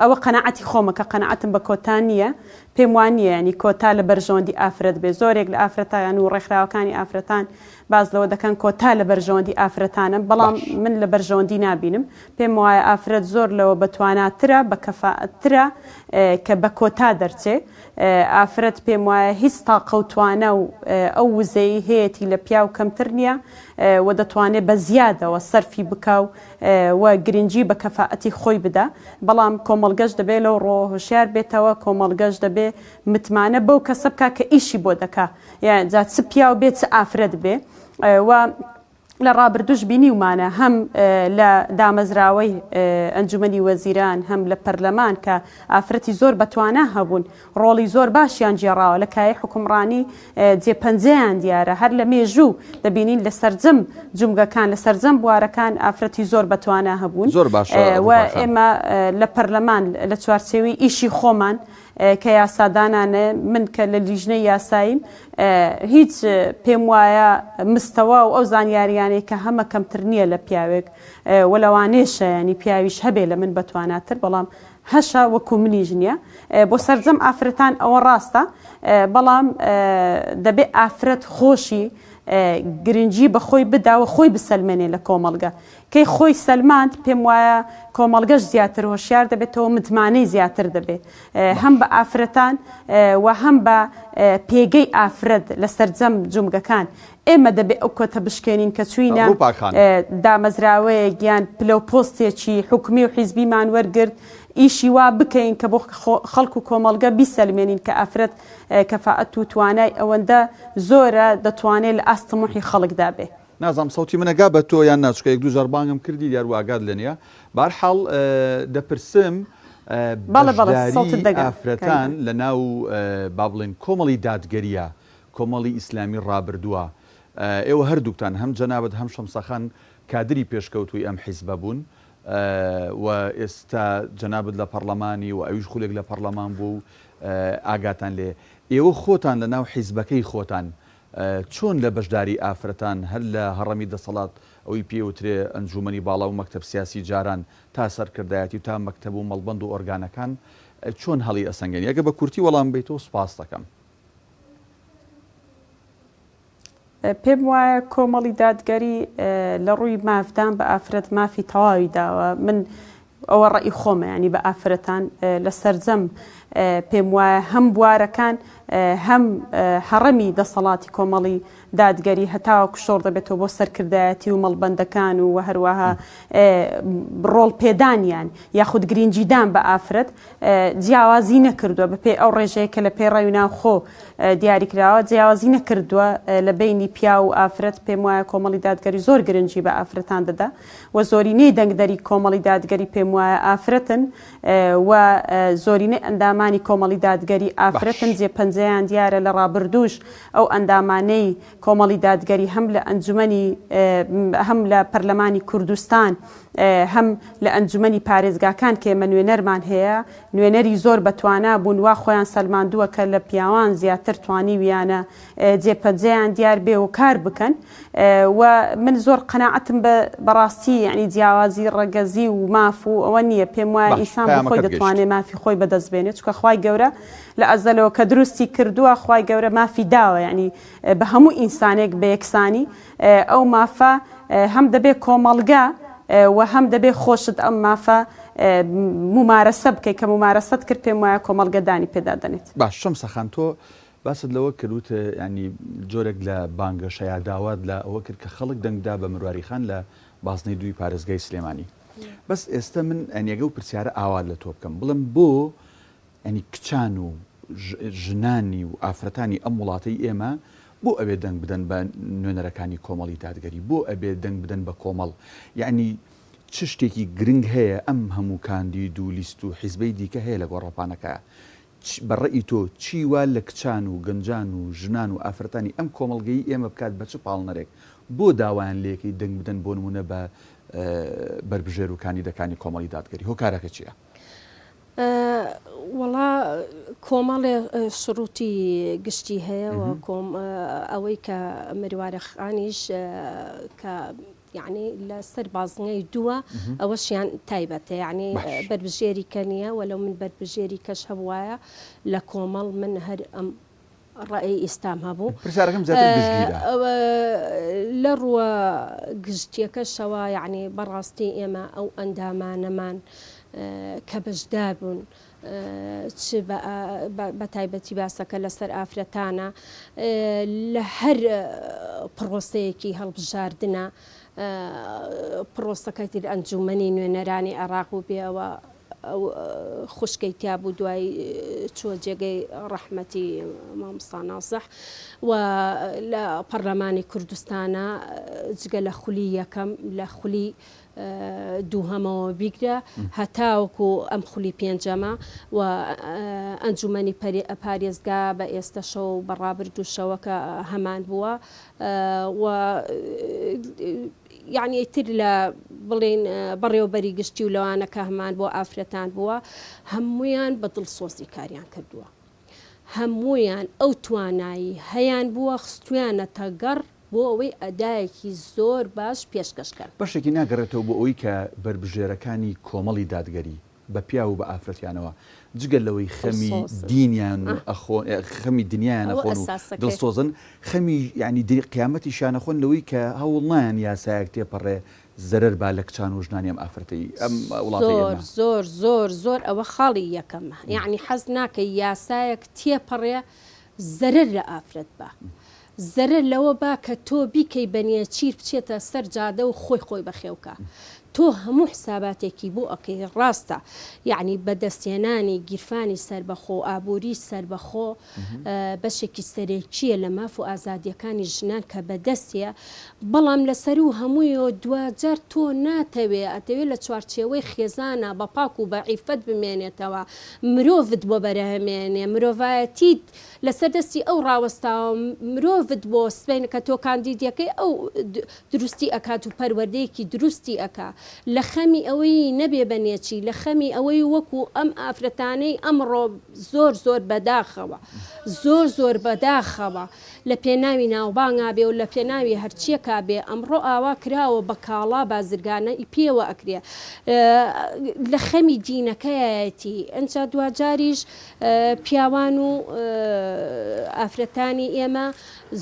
ئەوە قەنەعەتی خۆمە کە قەنەعەتم بە کۆتا نییە پێم وان نییە ینی کۆتا لە بەرژەوەندی ئافرەت بێ زۆرێک لە ئافرەتان و ڕێکخراوەکانی ئافرەتان باس لەوە دەکەن کۆتا لە بەرژەوەندی ئافرەتانە، بەڵام باش. من لە بەرژەوەندی نابینم، پێم وایە ئافرەت زۆر لەوە بەتواناترە، بە کەفائەتترە کە بە کۆتا دەرچێ، ئافرەت پێم وایە هیچ تاقە و توانا و ئەو وزەی هەیەتی لە پیاو کەمتر نییە و دەتوانێ بە زیادەوە سەرفی بکا و و گرنگی بە کەفائەتی خۆی بدا، بەڵام کۆمەڵگەش دەبێ لەو ڕووەوە هۆشیار بێتەوە، کۆمەڵگەش دەبێ متمانە بەو کەسە بکا کە ئیشی بۆ دەکا. جا چ پیاو بێ چ ئافرەت بێ و. لە ڕابردووش بینیومانە هەم لە دامەزراوەی ئەنجومەنی وەزیران هەم لە پەرلەمان کە ئافرەتی زۆر بەتوانا هەبوون ڕۆڵی زۆر باشیان گێڕاوە لە کایەی حوکمڕانی جێ پەنجەیان دیارە هەر لە مێژوو دەبینین لە سەرجەم جومگەکان لە سەرجەم بوارەکان ئافرەتی زۆر بەتوانا هەبوون زۆر باشە و ئێمە لە پەرلەمان لە چوارچێوەی ئیشی خۆمان کە یاسادانانە من کە لە لیژنەی یاساییم هیچ پێم وایە مستەوا و ئەو زانیاریانەی کە هەمە کەمتر نییە لە پیاوێک و لەوانەیشە ینی پیاویش هەبێ لە من بەتواناتر بەڵام هەشە وەکو منیش نییە بۆ سەرجەم ئافرەتان ئەوە ڕاستە بەڵام دەبێ ئافرەت خۆشی گرنگی بە خۆی بدا و خۆی بسەلمێنێ لە کۆمەڵگە کەی خۆی سەلماند پێم وایە کۆمەڵگەش زیاتر هۆشیار دەبێتەوە متمانەی زیاتر دەبێت هەم بە ئافرەتان و هەم بە پێگەی ئافرەت لە سەرجەم جومگەکان ئێمە دەبێ ئەو کۆتە بشکێنین کە چوینە دامەزراوەیەک یان پلە و پۆستێکی حکومی و حیزبیمان وەرگرت ئیشی وا بکەین کە بۆ خەڵک و کۆمەڵگە بیسەلمێنین کە ئافرەت کەفائەت و توانای ئەوەندە زۆرە دەتوانێت لە ئاست تموحی خەڵکدا بێ. نازانم سەوتی من ئەگا بە تۆ یان نا چونکە یەک دوو جار بانگم کردی دیار بوو ئاگات لێ نییە بەهەرحاڵ دەپرسم بەڵێ بەڵێ سەوتت بەشداری دەگا کاک ئافرەتان لە ناو با بڵێن کۆمەڵی دادگەریە کۆمەڵی ئیسلامی ڕابردووە ئێوە هەردووکتان هەم جەنابت هەم شەمسەخان کادری پێشکەوتووی ئەم حیزبە بوون و ئێستا جەنابت لە پەڕلەمانی و ئەویش خولێک لە پەڕلەمان بوو و ئاگاتان لێ ئێوە خۆتان لە ناو حیزبەکەی خۆتان چۆن لە بەشداری ئافرەتان هەر لە هەڕەمی دەسەڵات ئەوەی پێی وترێ ئەنجوومەنی باڵا و مەکتەب سیاسی جاران تا سەرکردایەتی و تا مەکتەب و مەڵبەند و ئۆرگانەکان چۆن هەڵی ئەسەنگێنی؟ ئەگەر بە کورتی وەڵام بەیتەوە سوپاست دەکەم. پێم وایە کۆمەڵی دادگەری لە ڕووی مافدان بە ئافرەت مافی تەواوی داوە من ئەوە ڕەئی خۆمە ینی بە ئافرەتان لە سەرجەم پێم وایە هەم بوارەکان هەم هەڕەمی دەسەڵاتی کۆمەڵی دادگەری هەتاوەکو شۆڕ دەبێتەوە بۆ سەرکردایەتی و مەڵبەندەکان و هەروەها ڕۆڵ پێدانیان یاخود گرنگیدان بە ئافرەت جیاوازی نەکردووە بەپێی ئەو ڕێژەیە کە لە پەیڕەوی ناوخۆ دیاریکراوە جیاوازی نەکردووە لە بەینی پیاو و ئافرەت پێم وایە کۆمەڵی دادگەری زۆر گرنگی بە ئافرەتان دەدا و زۆرینەی دەنگدەری کۆمەڵی دادگەری پێم وایە ئافرەتن و زۆرینەی ئەندامانی کۆمەڵی دادگەری ئافرەتن جێ پەنجەیان دیارە لە ڕابردووش ئەو ئەندامانەی کۆمەڵی دادگەری هەم لە ئەنجومەنی هەم لە پەرلەمانی کوردستان هەم لە ئەنجومەنی پارێزگاکان کە ئێمە نوێنەرمان هەیە، نوێنەری زۆر بەتوانا بوون، وا خۆیان سەلماندووە کە لە پیاوان زیاتر توانیویانە جێ پەنجەیان دیار بێ و کار بکەن و من زۆر قەناعەتم بە بەڕاستی یانی جیاوازی ڕەگەزی و ماف و ئەوە نییە، پێم وایە باش ئینسان بۆ خۆی پەیامەکەت گەیشت. دەتوانێ مافی خۆی بەدەست بێنێ، چونکە خوای گەورە لە ئەزەلەوە کە دروستی کردووە خوای گەورە مافی داوە یانی بە هەموو ئینسانێک بە یەکسانی ئەو مافە هەم دەبێ کۆمەڵگە و هەم دەبێ خۆشت ئەم مافە مومارەسە بکەی کە مومارەسەت کرد پێم وایە کۆمەڵگە دانی پێدا دەنێت. باش شەمسە خان تۆ باست لەوە کرد وتت یانی جۆرێک لە بانگەشە یا داوات لە ئەوە کرد کە خەڵک دەنگ بدا بە مرواری خان لە بازنەی دووی پارێزگای سلێمانی بەس ئێستە من یانی ئەگەر ئەو پرسیارە ئاوا لە تۆ بکەم بڵێم بۆ یانی کچان و ژنانی و ئافرەتانی ئەم وڵاتەی ئێمە بۆ ئەبێ دەنگ بدەن بە نوێنەرەکانی کۆمەڵی دادگەری؟ بۆ ئەبێ دەنگ بدەن بە کۆمەڵ؟ یانی چ شتێکی گرنگ هەیە ئەم هەموو کاندید و لیست و حیزبەی دیکە هەیە لە گۆڕەپانەکە؟ بە ڕەئی تۆ چی وا لە کچان و گەنجان و ژنان و ئافرەتانی ئەم کۆمەڵگەی ئێمە بکات بە چ پاڵنەرێک بۆ داوایان لێکەی دەنگ بدەن بۆ نمونە بە بەربژێر و کاندیدەکانی کۆمەڵی دادگەری؟ هۆکارەکە چیە؟ وەڵا کۆمەڵێ شروتی گشتی هەیە و کۆم ئەوەی کە مروارە خانیش کە یعنی لە سەر بازنەی دووە ئەوەشیان تایبەتە یعنی بەربژێری کە نییە وەلو من بەربژێری کەش هەبوایە لە کۆمەڵ من هەر ئەم ڕەئی ئیستام هەبوو. پرسیارەکەم زیاتر گشتگیرە. لە ڕووە گشتیەکەشەوە یەعنی بەڕاستی ئێمە ئەو ئەندامانەمان کە بەشدار بوون چ بە تایبەتی باسەکە لەسەر ئافرەتانە لە هەر پڕۆسەیەکی هەڵبژاردنە پڕۆسەکەی تر ئەنجومەنی نوێنەرانی عێراق بوو بێ ئەوە. ئەو خوشکەی تیا بوو دوای چووە جێگەی ڕەحمەتی مامۆستا ناسح و لە پەرلەمانی کوردستانە جگە لە خولی یەکەم لە خولی دووهەمەوە بیگرە هەتاوەکو ئەم خولی پێنجەمە و ئەنجومەنی پارێزگا بە ئێستەشەوە و بە ڕابردووشەوە کە هەمان بووە و یەعنی ئیتر لە بڵێین بەڕێوەبەری گشتی و لەوانە کە هەمان بۆ ئافرەتان بووە هەموویان بە دڵسۆزی کاریان کردووە هەموویان ئەو توانایی هەیان بووە خستویانەتە گەڕ بۆ ئەوەی ئەدایەکی زۆر باش پێشکەش کەن. بەشێکی ناگەڕێتەوە بۆ ئەوەی کە بەربژێرەکانی کۆمەڵی دادگەری بە پیاو و بە ئافرەتیانەوە جگە لەوەی خەمی دڵسۆزن. دینیان و ئەخۆن خەمی دنیایان ئەوە ئەخۆن و ئەساسەکەی. دڵسۆزن خەمی یانی قیامەتیشیان ئەخۆن لەوەی کە هەوڵ نایەن یاسایەک تێپەڕێ زەرەر با لە کچان و ژنانی ئەم ئافرەتەی ئەم وڵاتەی زۆر ئێمە. زۆر زۆر زۆر ئەوە خاڵی یەکەمە یەعنی حەز ناکەی یاسایەک تێپەڕێ زەرەر لە ئافرەت با زەرەر لەوە با کە تۆ بیکەی بە نێچیر بچێتە سەر جادە و خۆی خۆی بەخێو کا تۆ هەموو حساباتێکی بۆ ئەکەی ڕاستە یەعنی بەدەستهێنانی گیرفانی سەربەخۆ و ئابووری سەربەخۆ بەشێکی سەرەکییە لە ماف و ئازادییەکانی ژنان کە بەدەستیە بەڵام لەسەروو هەموویەوە دواجار تۆ ناتەوێ ئەتەوێ لە چوارچێوەی خێزانا بە پاک و بە عیفەت بمێنێتەوە مرۆڤت بۆ بەرهەمێنێ مرۆڤایەتیت لەسەر دەستی ئەو ڕاوەستاوە مرۆڤت بۆ سبەینێ کە تۆ کاندیدیەکەی ئەو دروستی ئەکات و پەروەردەیەکی دروستی ئەکا لە خەمی ئەوەی نەبێ بە نێچی لە خەمی ئەوەی وەکو ئەم ئافرەتانەی ئەمڕۆ زۆر زۆر بەداخەوە زۆر زۆر بەداخەوە لە پێناوی ناوبانگا بێ و لە پێناوی هەرچیەکا بێ ئەمڕۆ ئاوا کراوە بە کاڵا بازرگانە ی پێوە ئەکرێ لە خەمی دینەکەیەتی ئەنجا دواجاریش پیاوان و ئافرەتانی ئێمە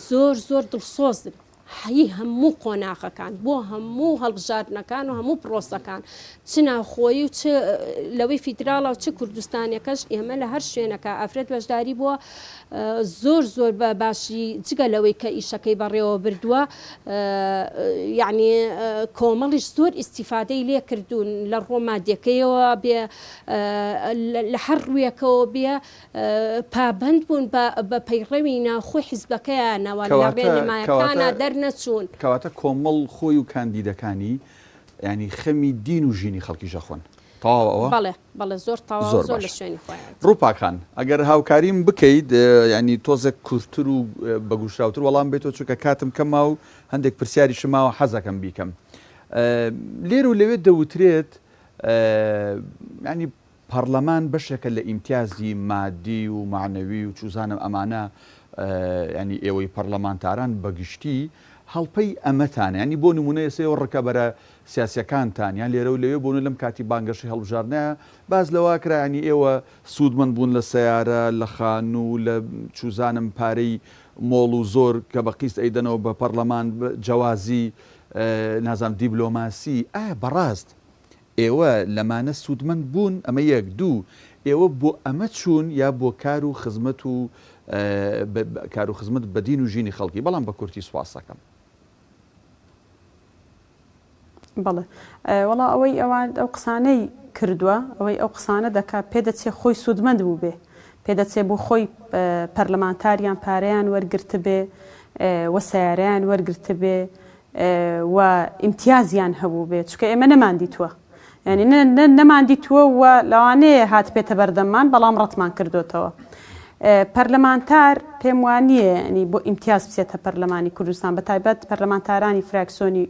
زۆر زۆر دڵسۆزن هی هەموو قۆناغەکان بۆ هەموو هەڵبژاردنەکان و هەموو پرۆسەکان چ ناوخۆیی و چ لەوەی فیدراڵە و چ کوردستانەکەش ئێمە لە هەر شوێنەکە ئافرەت بەشداری بووە زۆر زۆر بە باشی جگە لەوەی کە ئیشەکەی بەڕێوە بردووە یعنی کۆمەڵیش زۆر ئیسیفادەی لێ کردوون لە ڕۆ مادەکەیەوە بێ لە هەر ڕوویەکەوە بێ پابەند بوون بە پەیڕەوی ناوخۆی حیزبەکەیانەوە، لە ڕێنمایەکانا دەرنەچوون. کەواتە کۆمەڵ خۆی و کاندیدەکانی یانی خەمی دین و ژینی خەڵکیش ئەخۆن. تەواوە ئەوە؟ بەڵێ بەڵێ زۆر تەواوە زۆر لە شوێنی خۆیان. ڕووپاک خان ئەگەر هاوکاریم بکەیت یانی تۆزێک کورتتر و بەگوشراوتر وەڵام بەیتەوە چونکە کاتم کەمە و هەندێک پرسیاریشم ماوە حەزەکەم بیکەم. لێرە و لەوێ دەوترێت یانی پەڕلەمان بەشێکە لە ئیمتیازی مادی و مەعنەوی و چوزانم ئەمانە یانی ئێوەی پەڕلەمانتاران بە گشتی هەڵپەی ئەمەتانە یانی بۆ نمونە ئێستا ئێوە ڕکەبەرە سیاسیەکانتان یان لێرە و لەوێ بۆنە لەم کاتی بانگەشەی هەڵبژاردنە باس لەوە کرا یانی ئێوە سوودمەند بوون لە سەیارە لە خانوو لە چوزانم پارەی مۆڵ و زۆر کە بە قیست ئەیدەنەوە بە پەڕلەمان جەوازی نازانم دیبلۆماسی ئایا بەڕاست ئێوە لەمانە سوودمەند بوون؟ ئەمە یەک. دوو، ئێوە بۆ ئەمە چوون یا بۆ کار و خزمەت و کار و خزمەت بە دین و ژینی خەڵکی؟ بەڵام بە کورتی سوپاست دەکەم. بەڵێ. وەڵا ئەوەی ئەوان ئەو قسانەی کردووە، ئەوەی ئەو قسانە دەکا پێدەچێ خۆی سوودمەند بووبێ. پێدەچێ بۆ خۆی پەرلەمانتاریان پارەیان وەرگرتبێ و سەیارەیان وەرگرتبێ و ئیمتیازیان هەبووبێ چونکە ئێمە نەماندیتووە یعنی نەماندیتووە و لەوانەیە هاتبێتە بەردەممان بەڵام ڕەتمان کردوتەوە. پەرلەمانتار پێم وانییە ینی بۆ ئیمتیاز بچێتە پەرلەمانی کوردستان بە تایبەت پەرلەمانتارانی فراکسۆنی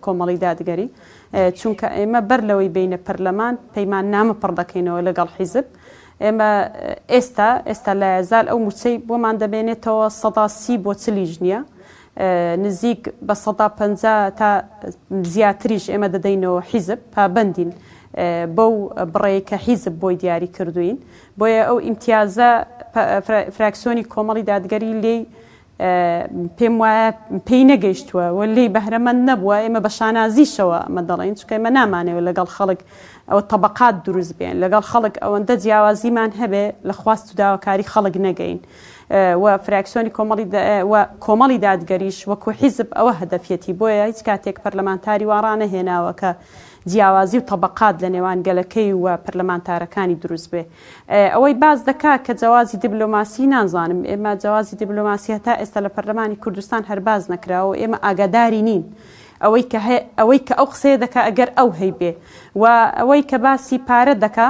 کۆمەڵی دادگەری چونکە ئێمە بەر لەوەی بینە پەرلەمان پەیمان نامە پڕ دەکەینەوە لەگەڵ حیزب ئێمە ئێستا ئێستا لایەزال ئەو موچەی بۆمان دەمێنێتەوە سەدا سی بۆ چلیش نییە نزیک بە 50 تا زیاتریش ئێمە دەدەینەوە حیزب پابەندین بەو بڕەی کە حیزب بۆی دیاری کردوین بۆیە ئەو ئیمتیازە فراکسیۆنی کۆمەڵی دادگەری لێی پێم وایە پێی نەگەیشتووە و لێی بەهرەمەند نەبووە، ئێمە بە شانازیشەوە ئەمە دەڵێین، چونکە ئێمە نامانەوێت لەگەڵ خەڵک ئەوە تەبەقات دروست بێن، لەگەڵ خەڵک ئەوەندە جیاوازیمان هەبێ لە خواست و داواکاری خەڵک نەگەین و فراکسیۆنی کۆمەڵی و کۆمەڵی دادگەریش وەکو حیزب ئەوە هەدەفیەتی، بۆیە هیچ کاتێک پەرلەمانتاری وا ڕانەهێناوە کە. جیاوازی و تەبەقات لە نێوان گەلەکەی و پەرلەمانتارەکانی دروست بێ. ئەوەی باس دەکا کە جەوازی دیبلۆماسی نازانم ئێمە جەوازی دیبلۆماسی هەتا ئێستا لە پەرلەمانی کوردستان هەر باس نەکراوە و ئێمە ئاگاداری نین ئەوەی کە ئەوەی کە ئەو قسەیە دەکا ئەگەر ئەو هەیبێ و ئەوەی کە باسی پارە دەکا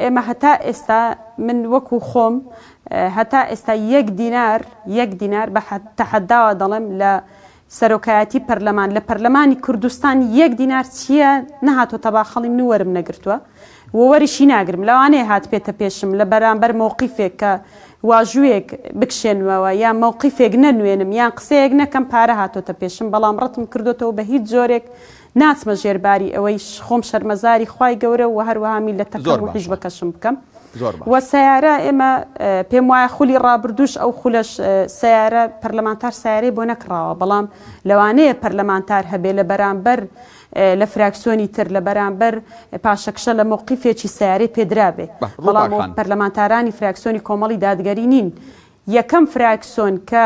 ئێمە هەتا ئێستا من وەکو خۆم هەتا ئێستا یەک دینار یەک دینار بە تەحەداوە دەڵێم لە سەرۆکایەتی پەرلەمان لە پەرلەمانی کوردستان یەک دینار چییە نەهاتۆتە باخەڵی من و وەرم نەگرتووە و وەریشی ناگرم لەوانەیە هاتبێتە پێشم لە بەرامبەر مەوقیفێک کە واژوویەک بکشێنمەوە یان مەوقیفێک نەنوێنم یان قسەیەک نەکەم پارە هاتۆتە پێشم بەڵام ڕەتم کردۆتەوە بە هیچ جۆرێک ناچمە ژێر باری ئەوەی خۆم شەرمەزاری خوای گەورە و هەروەها میللەتەکەم زۆر و باشە حیزبەکەشم بکەم زۆر و باشە. سەیارە ئێمە پێم وایە خولی ڕابردووش ئەو خولەش سەیارە پەرلەمانتار سەیارەی بۆ نەکڕاوە بەڵام لەوانەیە پەرلەمانتار هەبێ لە بەرامبەر لە فراکسیۆنی تر لە بەرامبەر پاشەکشە لە مەوقیفێکی سەیارەی پێدرابێ بە بەڵام ڕووپاک خان. پەرلەمانتارانی فراکسیۆنی کۆمەڵی دادگەری نین یەکەم فراکسۆن کە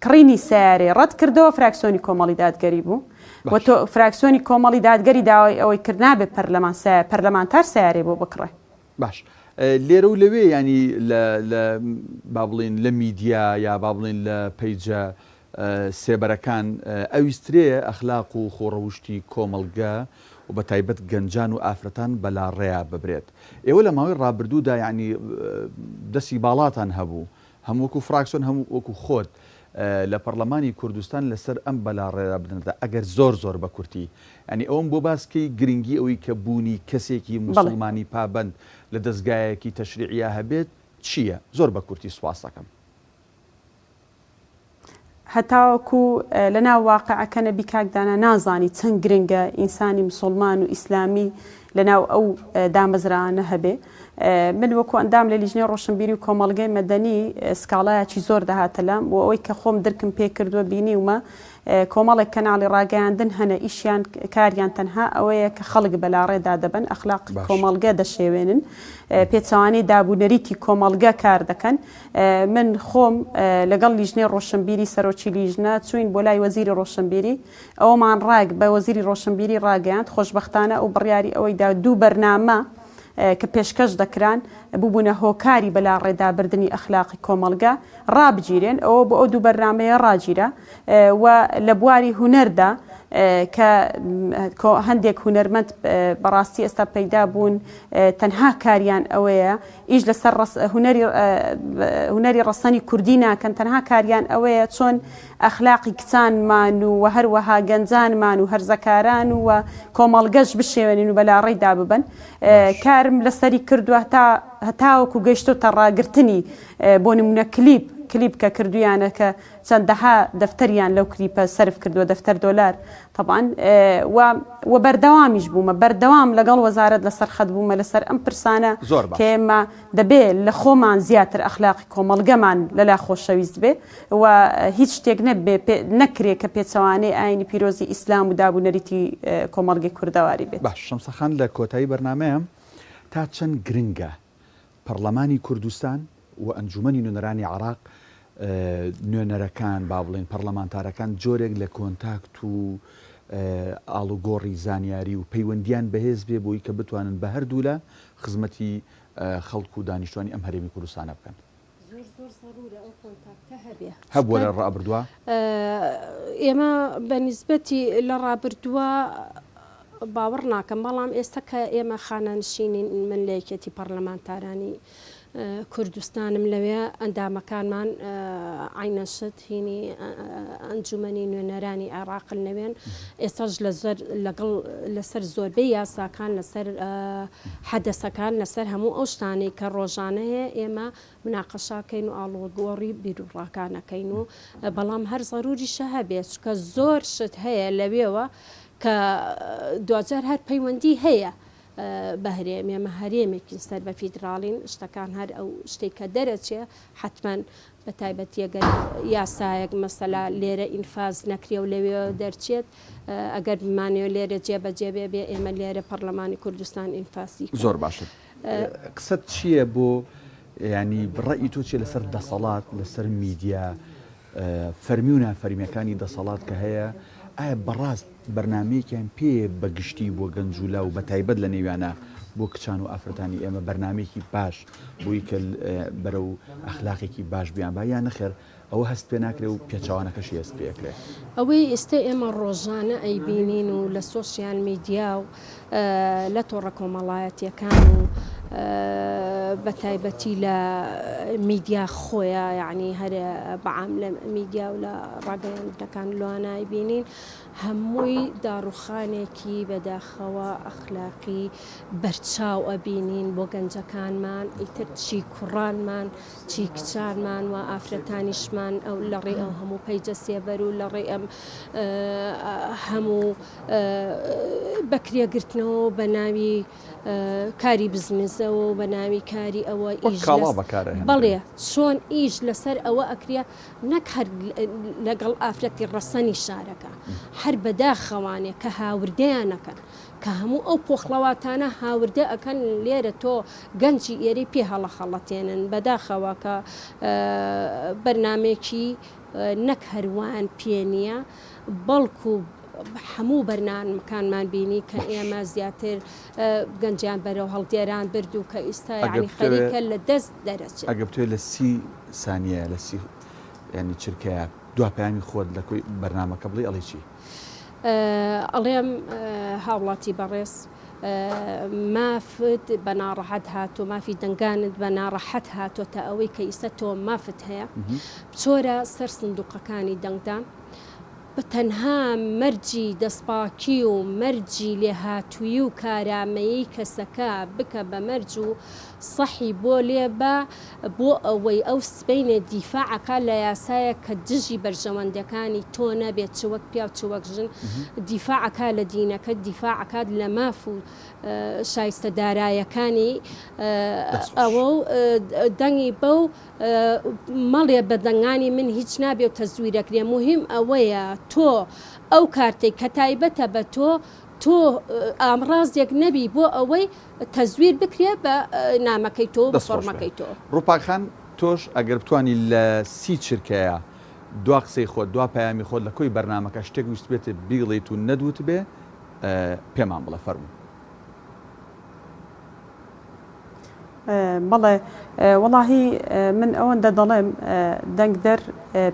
کڕینی سەیارەی ڕەت کردەوە فراکسۆنی کۆمەڵی دادگەری بوو و باش. تۆ فراکسۆنی کۆمەڵی دادگەری داوای ئەوەی کرد نابێت پەرلەمان سە پەرلەمانتار سەیارەی بۆ بکڕێ. باش لێرە و لەوێ یانی لە لە با بڵێین لە میدیا یا با بڵێین لە پەیجە سێبەرەکان ئەویسترێ ئەخلاق و خۆڕەوشتی کۆمەڵگە و بە تایبەت گەنجان و ئافرەتان بە لاڕێیا ببرێت. ئێوە لە ماوەی ڕابردوودا یەعنی دەستی باڵاتان هەبوو هەم وەکو فراکسیۆن هەم وەکو خۆت لە پەڕلەمانی کوردستان لەسەر ئەم بەلاڕێدا بدرێتە ئەگەر زۆر زۆر بە کورتی یەعنی ئەوەم بۆ باس کەی گرنگی ئەوەی کە بوونی کەسێکی بەڵێ. موسوڵمانی پابەند لە دەزگایەکی تەشریعیا هەبێت چییە؟ زۆر بە کورتی سوپاستەکەم. هەتاوەکو لەناو واقعەکە نەبی کاک دانا نازانی چەند گرنگە ئینسانی مسوڵمان و ئیسلامی لەناو ئەو دامەزراوانە هەبێ. من وەکو ئەندام لە لیژنەی ڕۆشنبیری و کۆمەڵگەی مەدەنی سکاڵایەکی زۆر دەهاتە لام و ئەوەی کە خۆم درکم پێ کردووە بینیومە کۆمەڵێک کەناڵی ڕاگەیاندن هەنە ئیشیان کاریان تەنها ئەوەیە کە خەڵک بەلاڕێدا دەبەن ئەخلاقی باش. کۆمەڵگە دەشێوێنن پێچەوانەی داب و نەریتی کۆمەڵگە کار دەکەن من خۆم لەگەڵ لیژنەی ڕۆشنبیری سەرۆکی لیژنە چووین بۆ لای وەزیری ڕۆشنبیری ئەوەمان ڕاگ بە وەزیری ڕۆشنبیری ڕاگەیاند خۆشبەختانە ئەو بڕیاری ئەوەی دا دوو بەرنامە کە پێشکەش دەکران ببوونە هۆکاری بەلاڕێدابردنی ئەخلاقی کۆمەڵگە ڕابگیرێن ئەوە بۆ ئەو دوو بەرنامەیە ڕاگیرا و لە بواری هونەردا کە هەندێک هونەرمەند بەڕاستی ئێستا پەیدا بوون تەنها کاریان ئەوەیە ئیش لەسەر هونەری هونەری ڕەسەنی کوردی ناکەن تەنها کاریان ئەوەیە چۆن ئەخلاقی کچانمان و وە هەروەها گەنجانمان و هەرزەکاران و کۆمەڵگەش بشێوێنن و بەلاڕێیدا ببەن کارم لەسەری کردووە هەتا هەتاوەکو گەیشتۆتە ڕاگرتنی بۆ نمونە کلیپ کلیپ کە کردویانە کە چەندەها دەفتەریان لەو کلیپە سەرف کردووە دەفتەر دۆلار تەبعەن و و بەردەوامیش بوومە بەردەوام لەگەڵ وەزارەت لەسەر خەت بوومە لەسەر ئەم پرسانە زۆر کە باش. ئێمە دەبێ لە خۆمان زیاتر ئەخلاقی کۆمەڵگەمان لەلا خۆشەویست بێ و هیچ شتێک نەبێ پێ نەکرێ کە پێچەوانەی ئایینی پیرۆزی ئیسلام و داب و نەریتی کۆمەڵگەی کوردەواری بێت. باش شەمسە خان لە کۆتایی بەرنامەیە تا چەند گرنگە پەڕلەمانی کوردستان و ئەنجومەنی نوێنەرانی عێراق نوێنەرەکان با بڵێین پەڕلەمانتارەکان جۆرێک لە کۆنتاکت و ئاڵوگۆڕی زانیاری و پەیوەندیان بەهێز بێ بۆی کە بتوانن بە هەردوولا خزمەتی خەڵک و دانیشتوانی ئەم هەرێمی کوردستانە بکەن. زۆر زۆر زەرورە ئەو کۆنتاکتە هەبێ. هەبووە لە ڕابردووە؟ ئێمە بە نیسبەتی لە ڕابردووە باوەڕ ناکەم، بەڵام ئێستا کە ئێمە خانەنشینین من لە یەکێتی پەڕلەمانتارانی کوردستانم لەوێ ئەندامەکانمان عەینەن شت هینی ئەنجومەنی نوێنەرانی عێراقن لەوێن ئێستاش لە زۆر لەگەڵ لەسەر زۆربەی یاساکان لەسەر حەدەسەکان لەسەر هەموو ئەو شتانەی کە ڕۆژانە هەیە ئێمە مناقەشاکەین و ئاڵوگۆڕی بیروڕاکان ئەکەین و بەڵام هەر زەروریشە هەبێت چونکە زۆر شت هەیە لەوێوە کە دواجار هەر پەیوەندی هەیە بە هەرێم ئێمە هەرێمێکین سەر بە فیدراڵین شتەکان هەر ئەو شتێک کە دەرەچێ حتمما بە تایبەتی ئەگەر یاسایەک مەسەلا لێرە ئینفاز نەکرێ و لەوێ دەرچێت ئەگەر بمانەوێ لێرە جێبەجێ بێ بێ ئێمە لێرە پەڕلەمانی کوردستان ئینفاسی کەین. زۆر باشە قسەت چییە بۆ ینی ڕەئی تۆ چیە لەسەر دەسەڵات لەسەر میدیا فەرمی و نافەرمیەکانی دەسەڵات کە هەیە. ئایا بەڕاست بەرنامەیەکیان پێیە بە گشتی بۆ گەنج و لاو بە تایبەت لە نێویانە بۆ کچان و ئافرەتانی ئێمە بەرنامەیەکی باش بۆی کە بەرەو ئەخلاقێکی باش بیانبا یا نەخێر ئەوە هەست پێ ناکرێ و پێچەوانەکەشی هەست پێ ئەکرێ؟ ئەوەی ئیستە ئێمە ڕۆژانە ئەیبینین و لە سۆشیال میدیا و لە تۆڕە کۆمەڵایەتیەکان و بە تایبەتی لە میدیا خۆیە یعنی هەر بەعام لە میدیا و لە ڕاگەیاندنەکان لۆانە ئەیبینین هەمووی داڕوخانێکی بەداخەوە ئەخلاقی بەرچاو ئەبینین بۆ گەنجەکانمان ئیتر چی کوڕانمان چی کچانمان و ئافرەتانیشمان ئەو لە ڕێی ئەو هەموو پەیجە سێبەر و لە ڕێی ئەم هەموو بەکرێگرتنەوە بە ناوی کاری بزنزەوە و بە ناوی کاری ئەوە ئیش بەڵێ چۆن ئیش لەسەر ئەوە ئەکرێ نەک هەر لەگەڵ ئافرەتی ڕەسەنی شارەکە هەر بەداخەوانێ کە هاوردەیان نەکەن کە هەموو ئەو پۆخڵەواتانە هاوردە ئەکەن لێرە تۆ گەنجی ئێرەی پێ هەڵەخەڵەتێنن بەداخەوە کە بەرنامەیەکی نەک هەر وایان پێ نییە بەڵکو هەموو بەرنامەکانمان بینی کە ئێمە زیاتر گەنجیان بەرەو هەڵدێران برد و کە ئیستا یعنی خەریکە لە دەست دەرەچێت. ئەگەر بتەوێت لە سی سانیە لە سی یعنی چرکەیە دوا پەیامی خۆت لە کۆی بەرنامەکە بڵێی ئەڵێی چی؟ ئەڵێم هاوڵاتی بەڕێز مافت بە ناڕەحەت هاتوو مافی دەنگانت بە ناڕەحەت هاتۆتە ئەوەی کە ئیستا تۆ مافت هەیە بچۆرە سەر سندوقەکانی دەنگدان بە تەنها مەرجی دەستپاکی و مەرجی لێهاتوویی و کارامەیی کەسەکە بکە بە مەرج و سەحی بۆ لێ بە بۆ ئەوەی ئەو سبەینێ دیفاع ئەکات لە یاسایەک کە دژی بەرژەوەندەکانی تۆ نەبێت چ وەک پیاو چ وەک ژن دیفاع ئەکات لە دینەکەت دیفاع ئەکات لە ماف و شایستە دارایەکانی ئەوە و دەنگی بەو مەڵێ بە دەنگانی من هیچ نابێ و تەزویرەکرێ موهیم ئەوەیە تۆ ئەو کارتەی کە تایبەتە بە تۆ تۆ ئامڕازێک نەبی بۆ ئەوەی تەزویر بکرێ بە نامەکەی تۆ و بە دەست خۆش بێ فۆڕمەکەی تۆ. ڕووپاک خان تۆش ئەگەر بتوانی لە سی چرکەیا دوا قسەی خۆت دوا پەیامی خۆت لە کۆی بەرنامەکە شتێک ویستبێتت بیڵێیت و نەدوتبێ پێمان بڵێ فەرموو. بەڵێ وەڵاهی من ئەوەندە دەڵێم دەنگدەر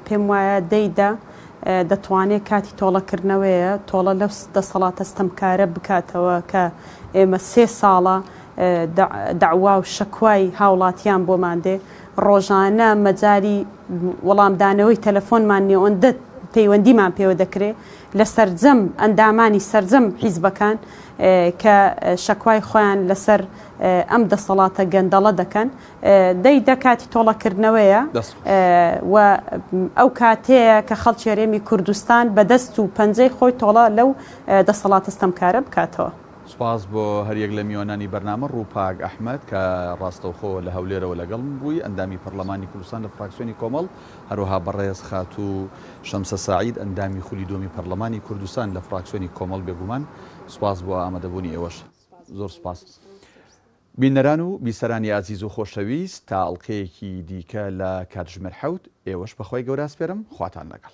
پێم وایە دەیدا دەتوانێت کاتی تۆڵەکردنەوەیە تۆڵە لەو دەسەڵاتە ستەمکارە بکاتەوە کە ئێمە سێ ساڵە داوا و شەکوای هاوڵاتیان بۆمان دێ ڕۆژانە مەجای وەڵامدانەوەی تەلەفۆنمان نیە ئەوەندە پەیوەندیمان پێوە دەکرێت لە سەرجەم ئەندامانی سەرجەم حیزبەکان کە شەکوای خۆیان لەسەر ئەم دەسەڵاتە گەندەڵە دەکەن دەی دە کاتی تۆڵەکردنەوەیە و ئەو کاتەیە کە خەڵکی هەرێمی کوردستان بە دەست و پەنجەی خۆی تۆڵە لەو دەسەڵاتە ستەمکارە بکاتەوە. سوپاس بۆ هەریەک لە میوانانی بەرنامە، ڕووپاک ئەحمەد کە ڕاستەوخۆ لە هەولێرەوە لەگەڵم بووی، ئەندامی پەرلەمانی کوردستان لە فراکسیۆنی کۆمەڵ، هەروەها بەڕێز خاتوو شەمسە سەعید ئەندامی خولی دووەمی پەرلەمانی کوردستان لە فراکسیۆنی کۆمەڵ بێگومان سوپاس بۆ ئامادەبوونی ئێوەش. زۆر سوپاس. بینەران و بیسەرانی ئازیز و خۆشەویست تا ئەڵقەیەکی دیکە لە کاتژمێر حەوت ئێوەش بەخوای گەورە ئەسپێرم خواتان لەگەڵ.